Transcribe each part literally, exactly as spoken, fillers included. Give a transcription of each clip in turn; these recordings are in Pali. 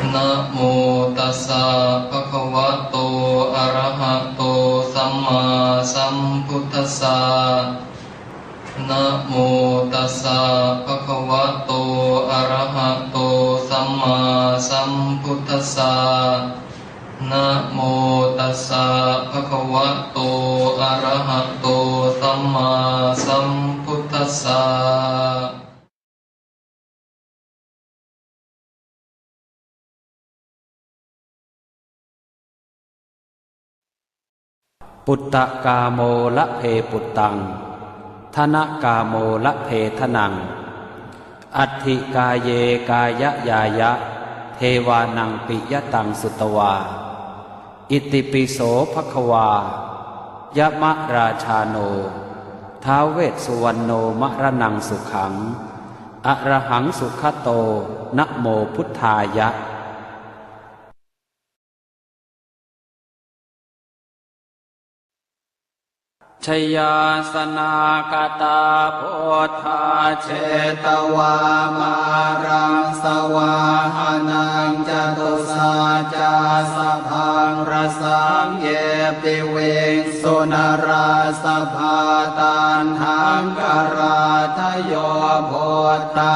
Namo tassa bhagavato arahato sammāsambuddhassa. Namo tassa bhagavato arahato sammāsambuddhassa. Namo tassa bhagavato arahato sammāsambuddhassa. Puttakāmo labhe puttaṃ, dhanakāmo labhe dhanaṃ, atthi kāye kāyañāya, devānaṃ piyataṃ sutvā. Itipi so bhagavā, yamarājāno, ท้าว vessuvaṇṇo, maraṇaṃ sukhaṃ, arahaṃ sugato, namo buddhāya. Jayāsanāgatā buddhā, jetvā māraṃ savāhanaṃ, catusaccāsabhaṃ rasaṃ, ye piviṃsu narāsabhā. Taṇhaṅkarādayo buddhā,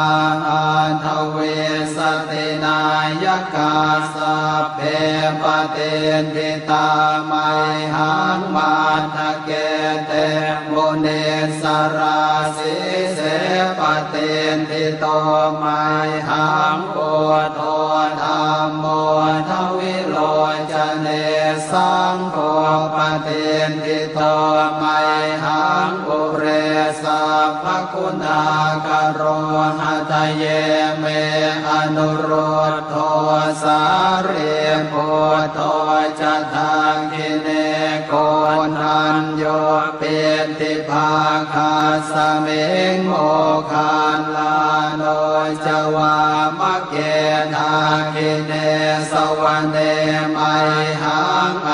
aṭṭhavīsati nāyakā, sabbe patiṭṭhi tā mayhaṃ, matthake te munissarā. Sīse patiṭṭhito mayhaṃ, buddho dhammo dvilocane, saṅgho patiṭṭhito mayhaṃ, ure sabbaguṇākaro. Hadaye me anurud dho, sārīputto ca dakkhiṇe, koṇḍañño piṭṭhibhāgasmiṃ, moggallāno ca vāmake. Dakkhiṇe savane mayhaṃ, ā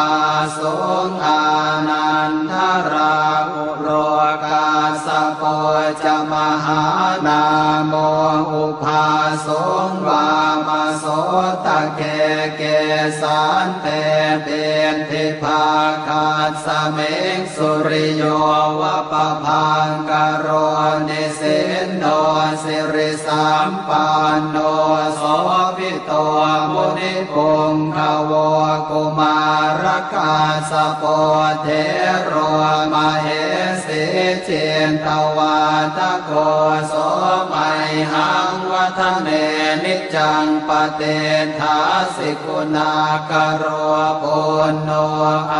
suṃ ānandarāhulo, kassapo ca mahānāmo, ubhāsuṃ vāmasotake. Kesante piṭṭhibhāgasmiṃ, suriyo va pabhaṅkaro, nisinno sirisampanno, sobhi to munipuṅgavo. Kumārakassapo thero, mahesī cittavādako, so mayhaṃ vadane niccaṃ, patiṭṭhāsi guṇākaro. Puṇṇo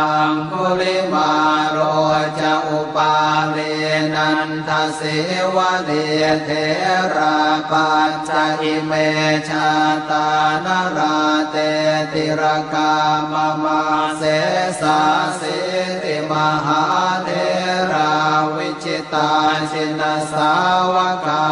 aṅgulimālo ca, upālī nanda sīvalī, therā pañca ime jātā, nalāṭe tilakā mama. Sesāsīti mahātherā, vijitā jinasāvakā,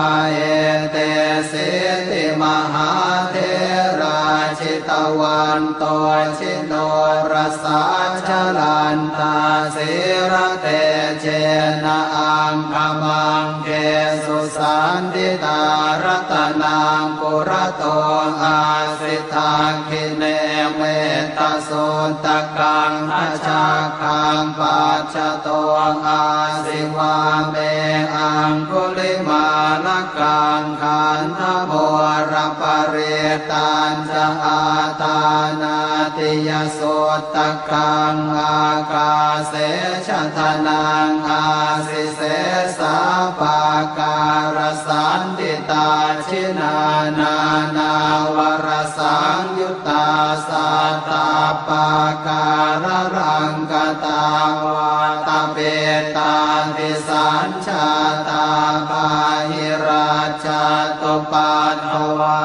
etesīti mahātherā, jitavanto ji norasā, jalantā sīlatejena, aṅgamaṅgesu saṇṭhitā. Ratanaṃ purato āsi, dakkhiṇe mettasuttakaṃ, dhajaggaṃ pacchato āsi, vāme aṅgulimālakaṃ. Khandhamoraparittañ ca, āṭānāṭiyasuttakaṃ, ākāse chadanaṃ āsi, sesā pākārasaṇṭhitā. Jinā nānāvarasaṃyuttā, sattappākāralaṅkatā, vātapittādisañ jātā, bāhirajjhattupaddavā,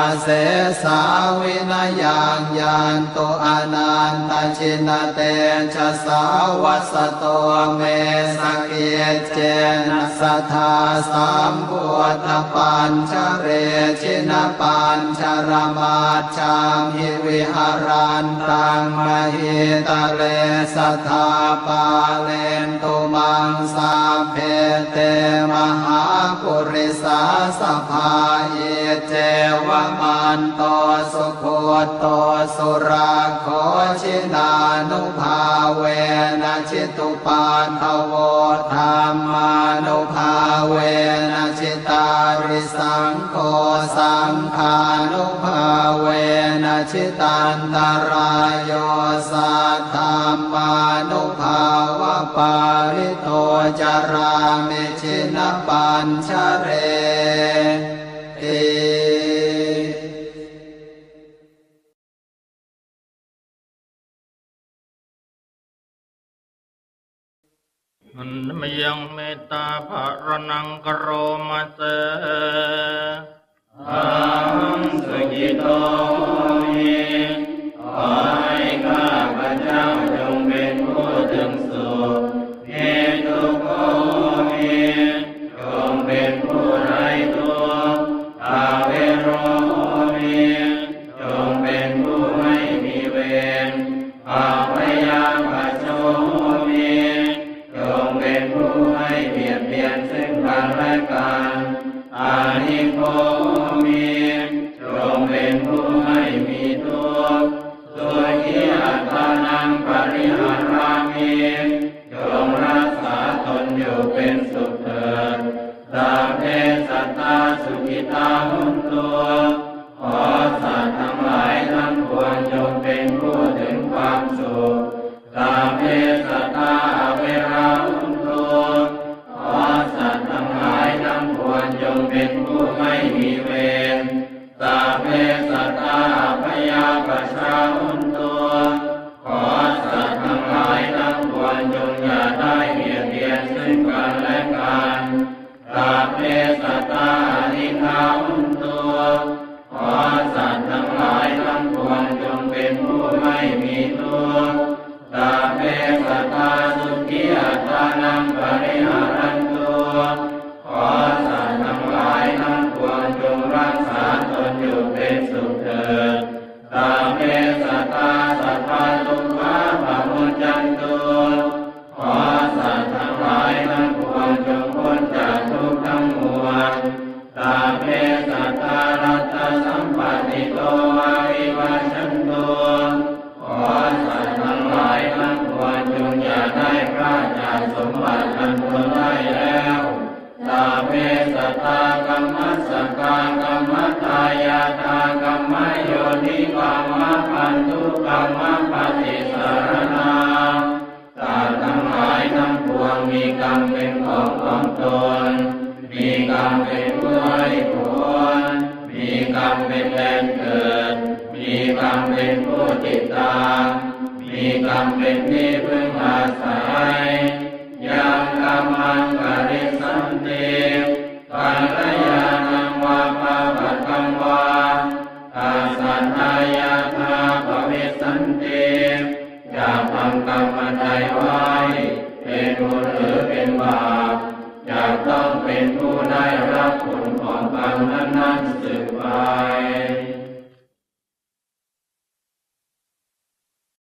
asesā vinayaṃ yantu, anantajinatejasā. Vasato me sakiccena, sadā sambuddhapañjare, jinapañjaramaj jhamhi, viharantaṃ mahītale, sadā pālentu maṃ sabbe, te mahā purisāsabhā. Iccevamanto sugutto surakkho jinānubhāvena jitu paddavo dhammānubhāvena jitārisaṅgho saṅghānubhāvena jitantarāyo saddhammānubhāvapālito carāmi jinapañjareti. มะยัง เมตตาภารณัง karoma se. Ahaṃ sukhito homi. ขอให้ข้าพเจ้าจงเป็นผู้ถึงสุข Niddukkho homi. จงเป็นผู้ไร้ทุกข์ Avero homi. จงเป็นผู้ไม่มีเวร Abyāpajjho homi. จงเป็นผู้ไม่เบียดเบียนซึ่งกันและกัน Anīgho homi. จงเป็นผู้ไม่มีทุกข์ Sukhī attānaṃ pariharāmi. จงรักษาตนอยู่เป็นสุขเถิด Sabbe sattā sukhitā hontu. ขอสัตว์ทั้งหลายทั้งปวงจงเป็นผู้ถึงความสุข Sabbe sattā averā hontu. ขอสัตว์ทั้งหลายทั้งปวงจงเป็นผู้ไม่มีเวร Sabbe sattā abyāpajjhā hontu. ขอสัตว์ทั้งหลายทั้งปวงจงอย่าได้เบียดเบียนซึ่งกันและกัน Sabbe sattā anīghā hontu. ขอสัตว์ทั้งหลายทั้งปวงจงเป็นผู้ไม่มีทุกข์ Sabbe sattā sukhī attānaṃ pariharantu. ขอสัตว์ทั้งหลายทั้งปวงจงรักษาตนอยู่เป็นสุขเถิด Sabbe sattā sabbadukkhā pamuccantu. ขอสัตว์ทั้งหลายทั้งปวงจงพ้นจากทุกข์ทั้งมวล Sabbe sattā laddhasampattito mā vigacchantu. ขอสัตว์ทั้งหลายทั้งปวงจงอย่าได้พลาดจากสมบัติอันตนได้แล้ว Sabbe sattā kammassakā kammadāyādā kammayonī kammabandhū kammapaṭisaraṇā. สัตว์ทั้งหลายทั้งปวงมีกรรมเป็นของของตน มีกรรมเป็นผู้ให้ผล มีกรรมเป็นแดนเกิด มีกรรมเป็นผู้ติดตาม มีกรรมเป็นที่พึ่งอาศั